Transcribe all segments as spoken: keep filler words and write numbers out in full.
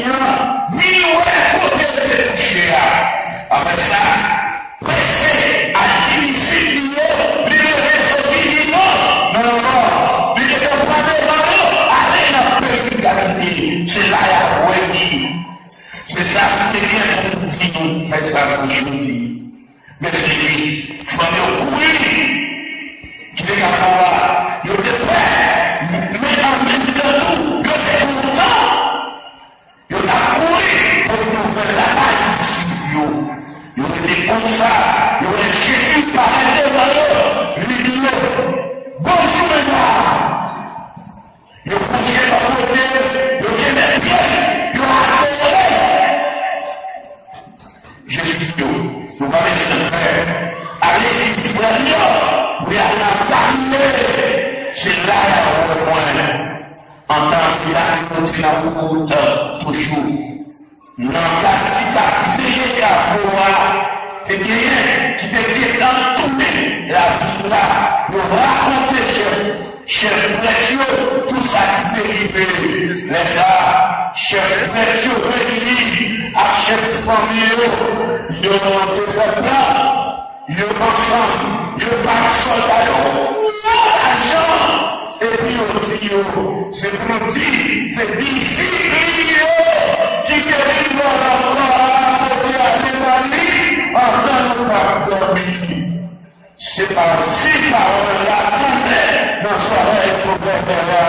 Senyè an vini wè kote l te kouche a. Apre sa, prese al di disip li yo, li leve soti vivan nan lanmò. Li te konn pran devan yo, ale nan peyi Galile. Se la y ap wè li. Se sa m te gen pou m di nou, frè sa, jodi. Men se li, fanmi yo kouri kite kapo a. Yo te pè, men an menm tan tou, yo te kontan. Yo t ap kouri pot nouvèl la bay disip yo. Yo rete konsa, yo wè Jezi parèt devan yo, li di yo, "Bonjou, medam." Yo bouche bò kote yo, yo kenbe pye l, yo adore. Jezi di yo, "Nou pa bezwen pè. Ale di frè m yo pou y al nan Galile. Se la y ap wè mwen." Antan medam yo te nan wout, toujou, nan gad ki t ap veye kapo a, te genyen ki te gentan tounen lavil la. Yo rakonte chèf, chèf prèt yo tout sa ki te rive. Lè sa a, chèf prèt yo reyini ak chèf fanmi yo, yo te fè plan. Yo ansanm, yo bay sòlda yo gwo lajan, epi yo di yo, se pou nou di, se disip li yo ki te vin vòlè kò a pote ale ba li antan nou t ap dòmi. Se pa si pawòl la tonbe nan zòrèy gouvènè a,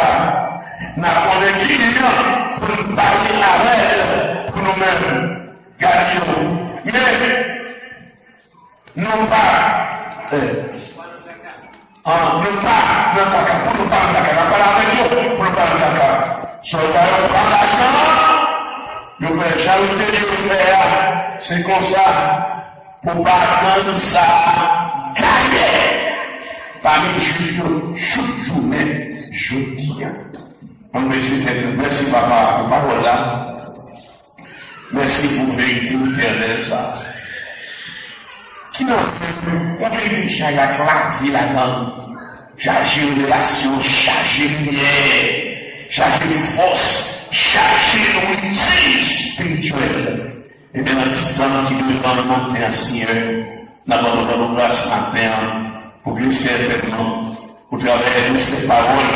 n a konnen ki jan pou n pale avè l pou nou menm. Gade yo. Men, nou pa, eh, ah, nou pa nan traka, pou nou pa nan traka, n ap pale avèk yo, pou nou pa nan traka. Sòlda yo pran lajan, yo fè jan yo te di yo fè a, se konsa, pou pa tann sa gaye pami Jwif yo jouk jounen jodi a. Ann bese tèt nou. Mèsi, Papa, pou pawòl la. Mèsi pou verite etènèl sa a. Ki nan yon verite ki chaje ak lavi ladan l, chaje revelasyon, chaje limyè, chaje fòs, chaje nwiti espirityèl. Ebyen, nan ti tan ki devan nou maten an, Senyè, n ap abandone nou gras maten an, pou ke sètènman, otravè de sèt pawòl,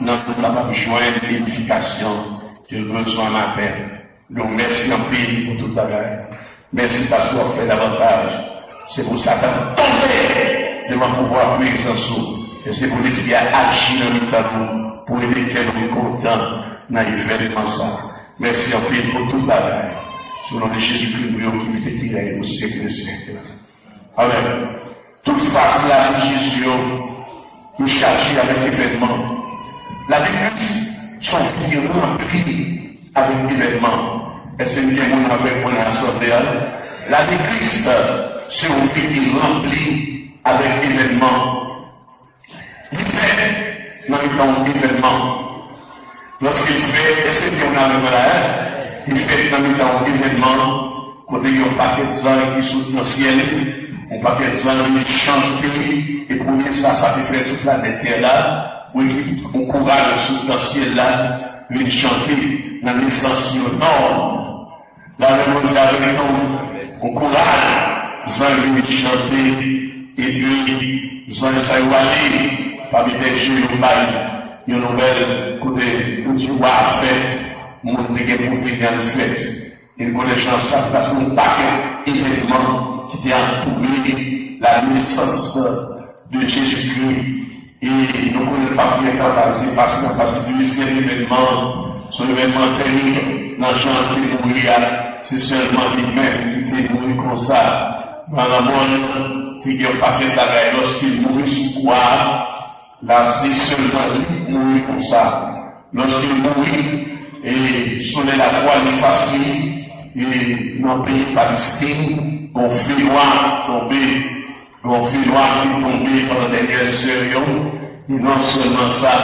nanm nou kapab jwenn edifikasyon ke l bezwen maten. Donk, mèsi anpil pou tout bagay. Mèsi paske w ap fè davantaj. Se pou Satan tonbe devan pouvwa prezans ou. E se pou Lespri a aji nan mitan nou, pou ede kè nou kontan nan evènman sa. Mèsi anpil pou tout bagay. Sou non de Jezikri, nou priye w ki viv e ki rèy pou syèk dè syèk. Amèn. Tout faz lavi Jezi yo, yo chaje avèk evènman. Lavi Kris se yon vi ki ranpli avèk evènman. Èske gen moun avèk mwen nan asanble a? Lavi Kris se yon vi ki ranpli avèk evènman. Li fèt nan mitan yon evènman. Lòske l fèt, èske gen yon avèk mwen la, en? Li fèt nan mitan yon evènman, kote gen yon pakèt zanj ki sot nan syèl, yon pakèt zanj vin chante, e premye sa, sa te fèt sou planèt tè la, ou ki yon koral sot nan syèl la, vin chante nan nesans yon nonm. Lame Bondye avèk nou. Yon koral zanj vin chante, epi zanj sa yo ale pami bèje yo bay yon nouvèl kote yo di wa a fèt, moun te gen pou vini an fèt. E nou konnen jan sa te pase yon pakèt evènman ki te antoure la nesans de Jezikri. E nou konnen l p ap gen tan pase, pase nan pase dezyèm evènman, se yon evènman terib nan jan l te mouri a. Se sèlman li menm ki te mouri konsa. Nan lanmò l, te gen yon pakèt bagay. Lòske l mouri sou kwa a, la, se sèlman li ki mouri konsa. Lòske l mouri, e, solèy lavwa li fas li, e, nan peyi Palestin, yon fenwa tonbe. Yon fenwa ki tonbe pandan dènyè zè yo, e non sèlman sa,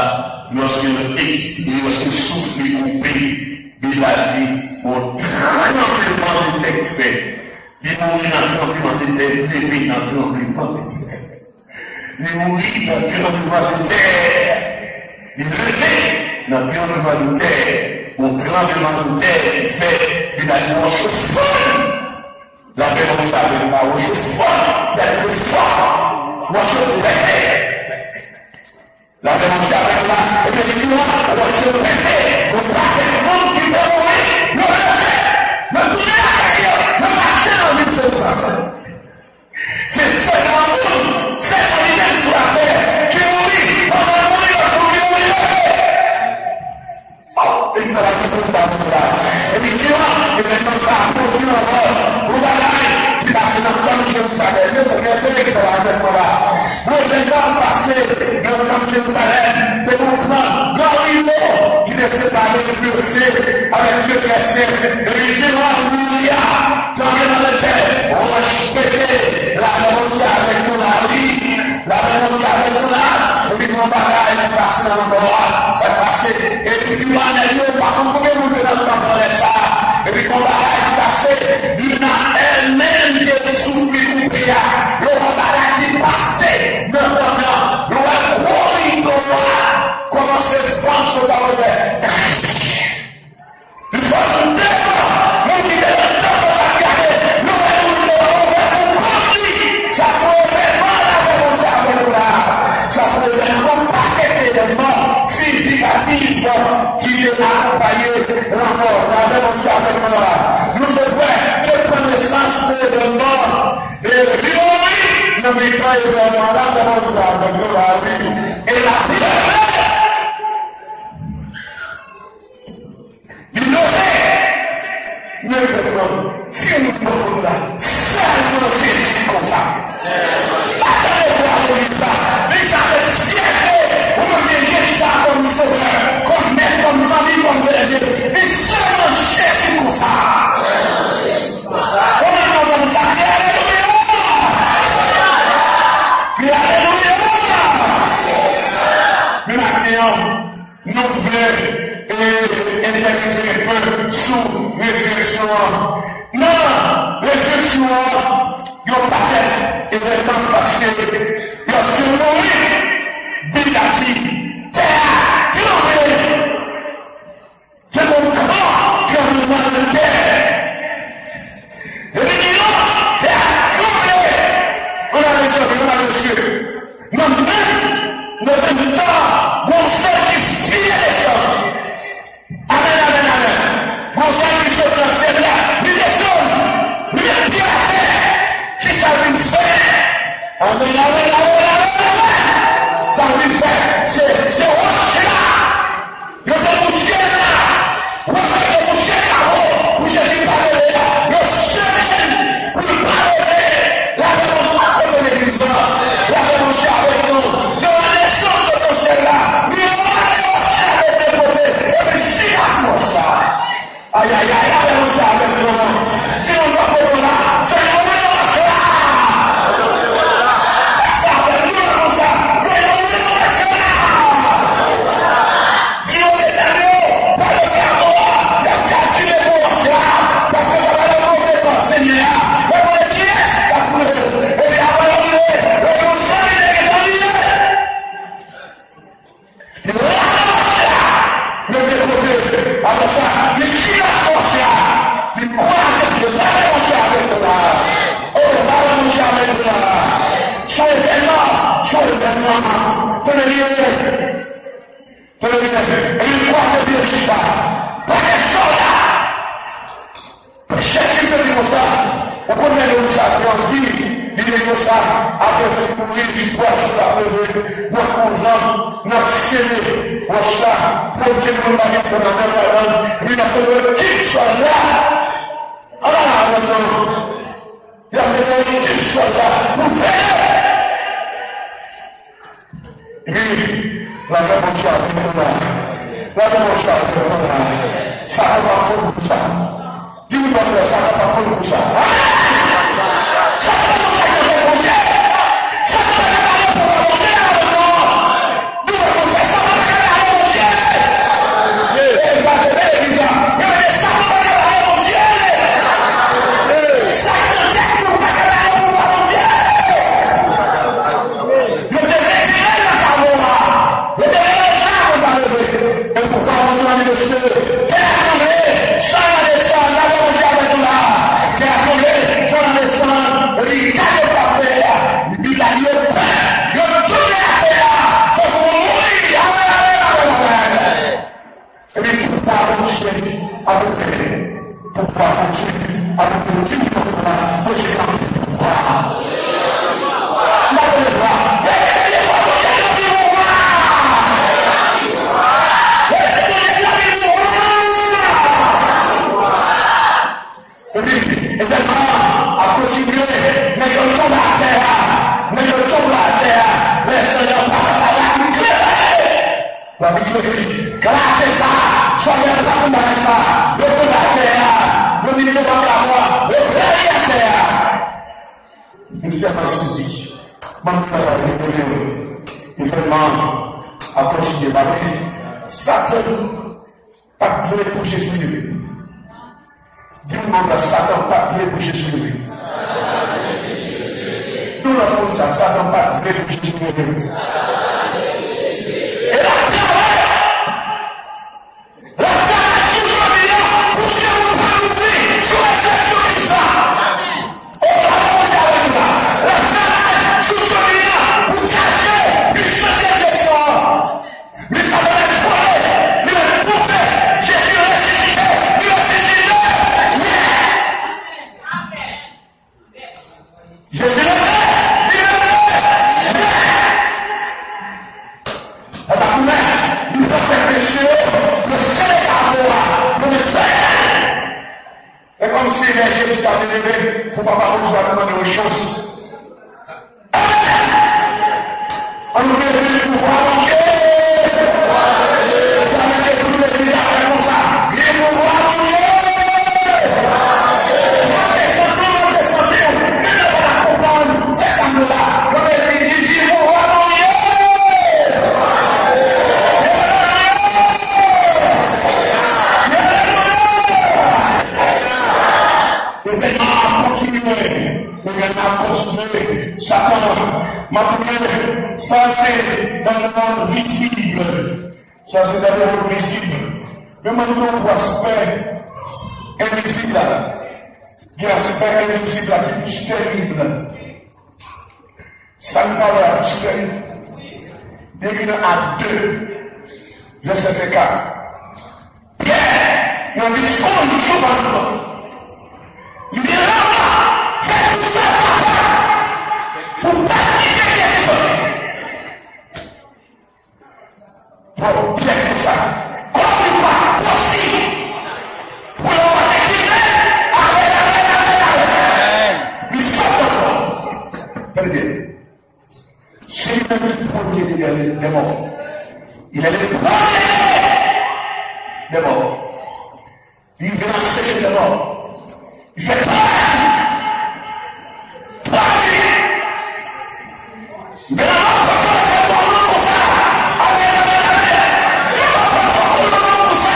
lòske l ekspire, lòske souf li koupe, Bib la di, yon tranblemanntè fèt. Li mouri nan tranblemanntè, li leve nan tranblemanntè. Li mouri nan tranblemanntè. Li leve nan tranblemanntè. Yon tranblemanntè ki fèt, li bay wòch yo fann. Lapè Bondye avèk nou la, wòch yo fann, tèt yo fann, wòch yo pete. Lapè Bondye avèk nou la, epi li di nou, wòch yo pete, yon pakèt moun ki te mouri, yo leve, yo tounen lakay yo, yo mache nan vil Jerizalèm. Se sèlman moun, sèlman li menm sou latè ki mouri, pandan l mouri, lòt moun ki mouri leve. Oh, epi sa va gen pou sa moun la. Epi di yo, evènman sa a pwodui ankò, yon bagay ki pase nan tanp Jerizalèm. Mezanmi, èske legliz la avèk mwen la? Yon evènman pase nan tanp Jerizalèm, te gen yon gran, gran rido ki te separe lye sen avèk lye trè sen. Epi di yo, alelouya! Tanblemanntè, wòch pete, lapè Bondye avèk nou la, wi. Lapè Bondye avèk nou la. Epi gen yon bagay ki pase nan lanmò a. Sa k pase? Epi pi anèl yo pa konn konbyen moun te nan tanp nan lè sa a. Epi gen yon bagay ki pase. Youn nan èl menm ke souf li koupe a. Yo wè yon bagay ki pase nan tanp lan. Yo wè gwo rido a kòmanse fann sou pa w fè. Li sot devan, moun ki te nan tanp lan t ap gade, yo wè moun yo ouvè pou kont li. Sa se yon evènman lapè Bondye avèk nou la. Sa se yon evènman, yon pakèt evènman siyifikatif ki te akonpaye lanmò lapè Bondye avèk nou la. Nou se vre ke pran nesans nan evènman, e li mouri nan mitan evènman lapè Bondye avèk nou la, wi. E l ap leve. Li leve, men li pèp mwen, di moun bò kote la, sèlman Jezi konsa. Pa tande vwa legliz la, men sa fè fyète, ou menm gen Jezi sa kòm sovè, kòm mèt, kòm zanmi, kòm bèje. Men sèlman Jezi konsa. Ou menm nan konsa, di alelouya! Di alelouya! Men maten an, Nou vle, e, enterese enpe sou rezireksyon an. Nan rezireksyon an, yon pakèt evènman pase. Lòske l mouri, Bib la di, tè a tranble. Te gen yon gran tranblemanntè. Epi di nou, tè a tranble. Ann ale, zanmi, ann ale, mesye. Nan menm, nan menm tan, gon zèl ki vire desann. Amèn, amèn, amèn. Gon zèl ki sot nan syèl la, li desann, li met pye atè. Kisa l vin fè? Amèn, amèn, amèn, amèn, amèn. Sa l vin fè, se, se wòch la. Yo te mouche l la. Wòch yo te mouche kavo pou Jezi pa leve a. Yo chene l pou l pa leve. Lapè Bondye pa kote legliz la. Lapè Bondye avèk nou. Yo rale san sot nan syèl la. Yo rale wòch la de de kote. Epi chita sou wòch la. Ayayay, lapè Bondye avèk nou. Di moun bò kote w la, Senyè, ouvri wòch la. Fè sa avèk nou konsa, Senyè, ouvri wòch la. Di yo, medam yo, pale kamo a, y ap kalkile pou wòch la, paske sa pa yon move tan Senyè a. Yo konnen kiyès k ap mouri. Epi apre yo mouri, yo yon zanmi te gentan vini. Li lave wòch la, yo de kote. Apre sa, li chita sou wòch la, li kwaze pye l, lapè Bondye avèk nou la. O, lapè Bondye avèk nou la. Se yon evènman, se yon evènman. Tande byen. Tande byen, e li kwaze pye l chita. Pa gen sòlda. Jezi te di konsa, ou konn lè moun sa te anvi, li te di konsa, apre si mouri, si twa jou l ap leve, n ap fè yon janm, n ap sele wòch la, pou okenn moun pa gen fè ladan l, epi n ap leve kit sòlda. Ann ale avèk nou. Y ap mete yon ekip sòlda pou veye. Wi, lapè Bondye avèk nou la. Lapè Bondye avèk nou la. Satan pa konn kou sa. Di moun bò kote w, Satan pa konn kou sa. Amèn! Satan pa konn sa k nan tèt Bondye. Satan pa ka pale pouvwa Bondye avèk nou. Nou wè konsa, Satan pa ka bare Bondye. E, pa te byen legliz la. Yo rele Satan pa ka bare Bondye. Sa k nan tèt nou pa ka bare pouvwa Bondye. Yo te retire l nan kavo a. Yo te rele l la pou l pa leve. E pouvwa Bondye nan li mesye. Tè a Epi pouvwa Bondye ap opere. Pouvwa Bondye ap opere. Di pou mwen, Bondye gen anpil pouvwa. Mwen tande vwa. Mwen tande vwa, Bondye gen anpil pouvwa. Mwen tande Bondye gen anpil pouvwa. Epi, evènman an ap kontinye, nèg yo tonbe atè a, nèg yo tonbe atè a, lè Senyè pa, pa, pa, klere. Paske kalate sa, sòlè pa pou bagay sa, yo tonbe atè a, yo vin devan kamo a, yo rayi atè a. Mistè pa sezi. Ban m travay, mwen vle yo. Evènman an ap kontinye, paske Satan pa t vle pou Jezi rive. Di moun nan, Satan pa t vle pou Jezi rive. Di yon lòt moun sa, Satan pa t vle pou Jezi rive. E l ap travay. L ap travay jou jodi a pou zye moun pa louvri sou egzèsyon Kris la. O, la Bondye avèk nou la. L ap travay jou jodi a pou kache pisans egzèsyon an. Men Satan mèt vole, li mèt koupe. Jezi resisite, li resisite. Yè! Jezi leve, li leve. Yè! Papa kounè, li pran tèt mesye yo, yo sere kavo a, yo met fè. E kòmsi lè Jezi t ap leve, pou Papa Bondye ta mande yon chans. Ann leve pou glwa Bondye! Ann leve tout legliz a fè konsa. Viv pou glwa Bondye! Monte sante w, monte sante w. Menm lè w pa ta konprann, se sa nou la. Yo vle di, viv pou glwa Bondye! Evènman ap kontinye. Evènman ap kontinye. Satan, m ap tounen. Sa se nan lemonn vizib. Sa se nan lemonn vizib. Men mwen di w pou aspè envizib la. Gen aspè envizib la ki plis terib. Sa n pa wè a plis terib. Li ekri nan Ak de, vèsè vennkat. Pyè, nan diskou l jou Pantan, li di, Rama, fè tout sa w kapab pou w pa kite Jezi soti. Bon, Pyè di konsa, kòm li pa t posib pou yo pa te kite l, ale, ale, ale, ale, li sot nan mò. Tande byen. Se li menm ki premye de, de, de mò. Il est le premier des morts. Li vin nan seche de mò. Li fè twa jou. Twa nuit. Men la mò poko lese mò nan konsa. Amen, amen, amen. La mò poko lese mò nan konsa.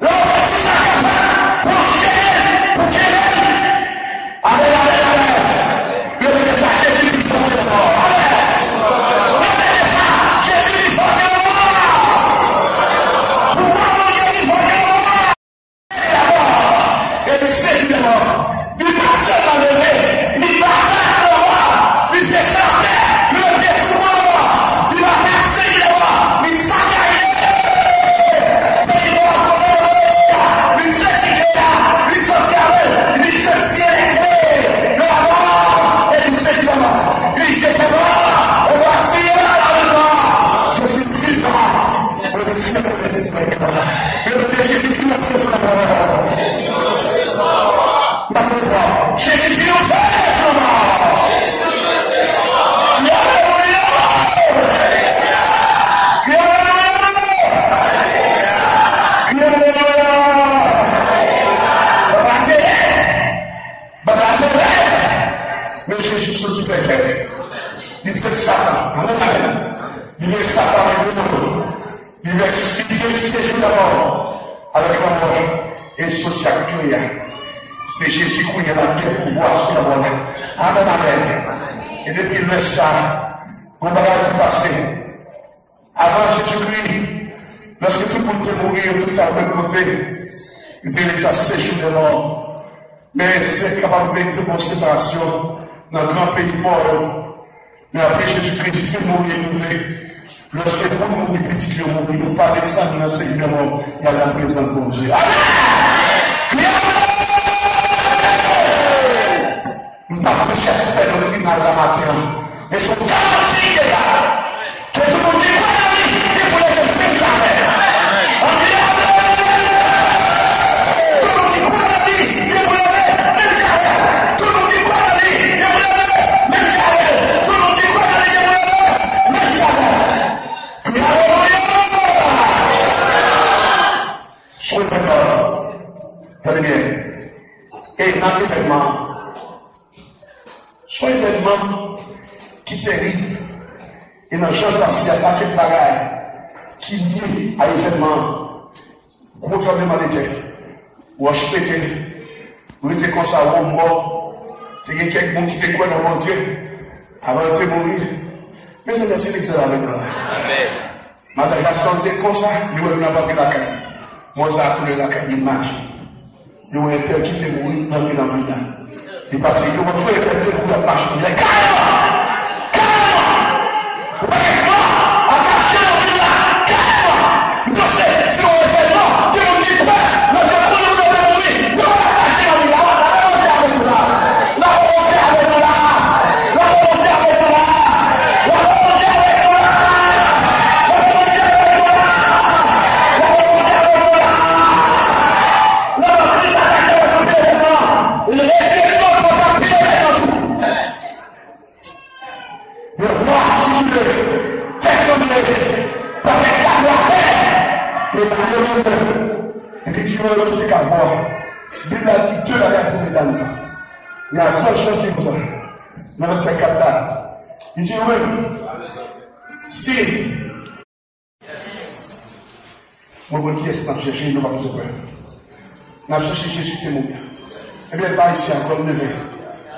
Lè w fè tout sa kapab pou w jere l, pou w kenbe l. Amen, amen, amen. Repete sa, Jezi pi fò ke lanmò. Amen. Repete sa, Jezi pi fò ke lanmò. Pouvwa Bondye pi fò ke lanmò. Epi sezi lanmò. Li pa sèlman leve, li batay lanmò. Li se sante, li mete sou lanmò. Li batay sezi lanmò. Li sakaje peyi mò kote yo ye a. Li sezi kè a. Li soti avè l. Li jete kle lanmò. Epi sezi lanmò. Li jete mò. E vwasi la viktwa. Je suis vivant. Jezi triyonfe sou lanmò. Jezi triyonfe sou lanmò. Jezi triyonfe sou lanmò. Alelouya! Alelouya! Alelouya! Papa tele! Papa tele! Men Jezi soti vèkè. Li fè Satan. Amen, amen. Li fè Satan avèk demonyo. Li vèse, li vèse jou lanmò avèk lanmò e soti ak kle a. Se Jezi kounye a l ap gen pouvwa sou lanmò la. Amen, amen. E depi lè sa a, yon bagay ki pase. Avan Jezikri, lòske tout moun te mouri, yo tout t al menm kote, yo te egzase jou lanmò. Men se kapab vin te bon separasyon nan gran peyi mò yo. Men apre Jezikri fin mouri e leve, lòske moun mouri, pitit yo mouri, yo pa de san li nan seri de mò, y al nan prezans Bondye. Amen! Kriye Amen! M p ap preche sou fè doktrinal la maten an. Men se yon garanti ke la. Ke tout moun ki kwè nan li, li pou leve menm jan avè l. Ann di Amen! Tout moun ki kwè nan li, li pou leve menm jan avè l. Tout moun ki kwè nan li, li pou leve menm jan avè l. Tout moun ki kwè nan li, li pou leve menm jan avè l. Alelouya! Sou evènman, tande byen. E nan evènman, sou evènman ki terib. E nan jan l pase, y a pakèt bagay ki lye a evènman. Gwo tranblemanntè, wòch pete, rete konsa, wonm mò. Te gen kèk moun ki te kwè nan Bondye avan yo te mouri. Mezanmi, èske legzanp avèk nou la? Madan Gaston te konsa, li wè youn ap antre lakay li. Mò sa a tounen lakay li, mache. Yo wè entèl ki te mouri nan vin an vin la. Li pase, yo wè frè entèl te mouri ap mache. Li di, "Kareman! Kareman! Ou pa gen mò ap mache nan vin la! Kareman!" Yo se, se yon evènman, gen moun ki pè, yo se konnen moun nan te mouri, yo wè ap mache nan vin la. Lave Bondye avèk nou la! Lave Bondye avèk nou la! Lave Bondye avèk nou la! Lave Bondye avèk nou la! Lave Bondye avèk nou la! Lave Bondye avèk nou la! Lè Kris atake w, ap pile tèt lan. Rejeksyon pòt ap pile tèt lan tou. Yo vwa sikile, tèt yo mele, pafè gade atè. Yo pa yo menm. Epi di yo ki te ka vwa. Bib la di de bagay pou medam nan. Nan San Jan di konsa, nan vèsè kat la, li di wi. Si Mwen konn kiyès n ap chèche, nou pa bezwen pè. N ap chèche Jezi ki te mouri a. Ebyen, l pa isi a, kòm devè.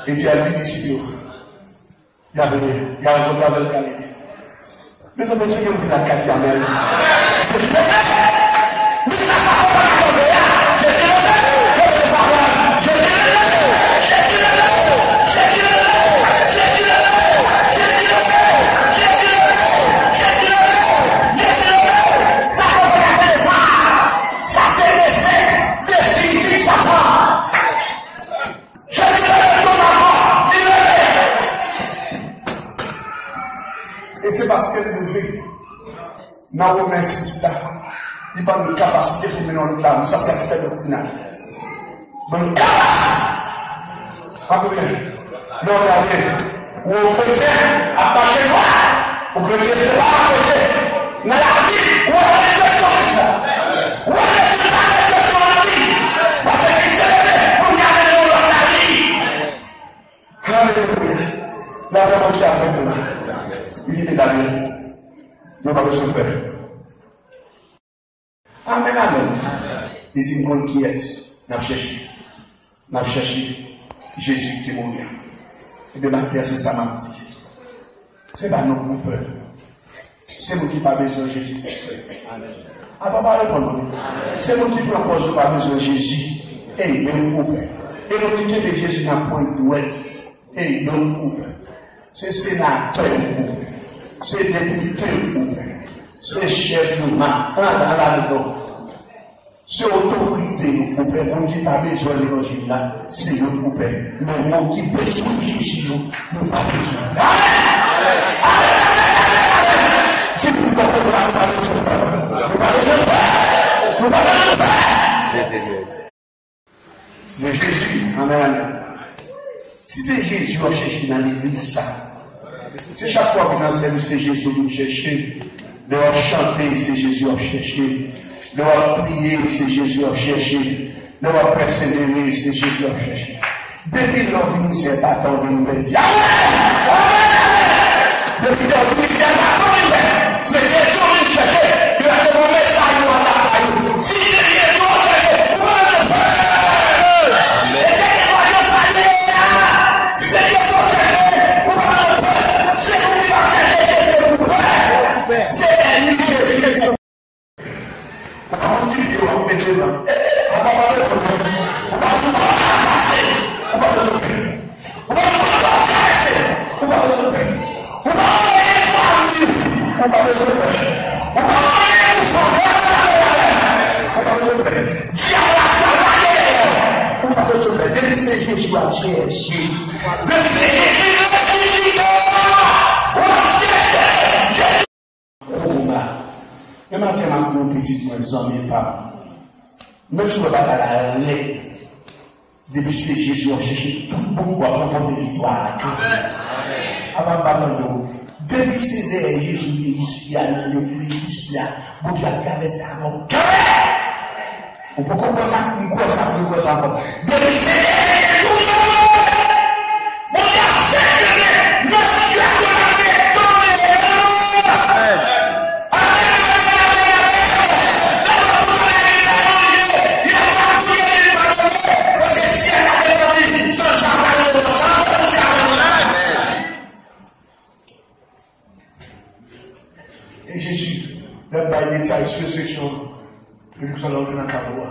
E di al vini isit yo. Y ap vini, y ap rankontre avè l Galile. Mezanmi, èske gen moun ki la ka di amèn? Jezi leve! Men sa, sa fè pa ka tonbe a. Jezi leve! Leve sa fè! Jezi leve! Jezi leve! Jezi leve! Jezi leve! Jezi leve! Jezi leve! Jezi leve! Jezi leve! Satan pa ka tande sa. Sa se lese definitif Satan. Jezi leve tonbe ankò, li leve. E se paske l leve. Nan Women sis la, li ban nou kapasite pou mennen yon lòt lavi. Sa se aspè doktrinal. Ban nou kapasite. Anpil byen. Lè w gade, ou yon kretyen ap mache dwat, ou kretyen se pa mache nan lavi, ou wè rezireksyon Kris la. Ou wè rezilta rezireksyon nan lavi. Paske Kris te leve pou l ka mennen yon lòt lavi. Alelouya. Lave Bondye avèk nou la. Li di medam yo, yo pa bezwen pè. Amèn, amèn. Li di, "M konn kiyès n ap chèche. N ap chèche Jezi ki te mouri a." Ebyen, maten an, se sa m ap di. Se pa nou pou pè. Se moun ki pa bezwen Jezi pou pè. Apa pa reponn mwen. Se moun ki pran pòz yo pa bezwen Jezi. E yo pou pè. E moun ki kenbe Jezi nan pwent dwèt. E yo pou pè. Se senatè yo pou pè. Se depite yo pou pè. Se chèf yo, ma, an, an, la, non. Se otorite yo pou pè. Moun ki pa bezwen levanjil la, se yo pou pè. Men moun ki bezwen Jezi yo, yo pa bezwen. Amèn! Amèn, amèn, amèn, amèn! Di pou pè, nou pa bezwen pè. Nou pa bezwen pè. Nou pa bezwen pè. Se Jezi. Amèn, amèn. Si se Jezi w ap chèche nan legliz sa, si chak fwa w vin nan sèvis, se Jezi w vin chèche, lè w ap chante, se Jezi w ap chèche, lè w ap priye, se Jezi w ap chèche, lè w ap pèsevere, se Jezi w ap chèche. Depi lè w vin isi a, e pa tan w vin pèdi. Amèn! Amèn! Amèn! Depi lè w vin isi a, e pa tan w vin pèdi. Se Jezi w vin chèche. Yo te ban mesaj yo an lakay ou. Si se Jezi w ap chèche, ou pa bezwen pè. Amèn. E kèlkeswa jan sa ye a, si se Jezi w ap chèche, ou pa bezwen pè. Se moun ki pa chèche Jezi pou pè. Se ènmi Jezi. Ou pa konn ki pye w ap mete nan. Ou pa konn ki pye w ap mete nan. Ou pa konn kote w ap pase. Ou pa bezwen pè. Ou pa konn kote w ap travèse. Ou pa bezwen pè. Ou pa konn anyen pou mari w. Ou pa konn anyen pou fanmi w. w ap chèche. Depi se Jezi k resisite w, w ap chèche Jezi. Gwo konba. Men maten m ap di yon pitit mwen, zanmi pa m, menm si w wè batay la rèd, depi se Jezi w ap chèche, tout bon w ap ranpòte viktwa a. Apa m pa tande w. Depi se dèyè Jezi w ye isi a, nan legliz isi a, Bondye ap travèse avè w kanmenm. Ou poko kwè sa? M kwè sa, m kwè sa ankò. Depi se dèyè Jezi w ye, Bondye ap fè chemen nan sitiyasyon n ap mennen an. Amèn. Amèn, amèn, amèn, amèn. Lè mwen tou tande li pa manje, lè pa priye, li pa dòmi, paske syèl la te tann li, san jan pa gen yon jan pou di amèn. E Jezi, lè m bay detay sou rezireksyon an, epi konsa lè w vin nan kavo a.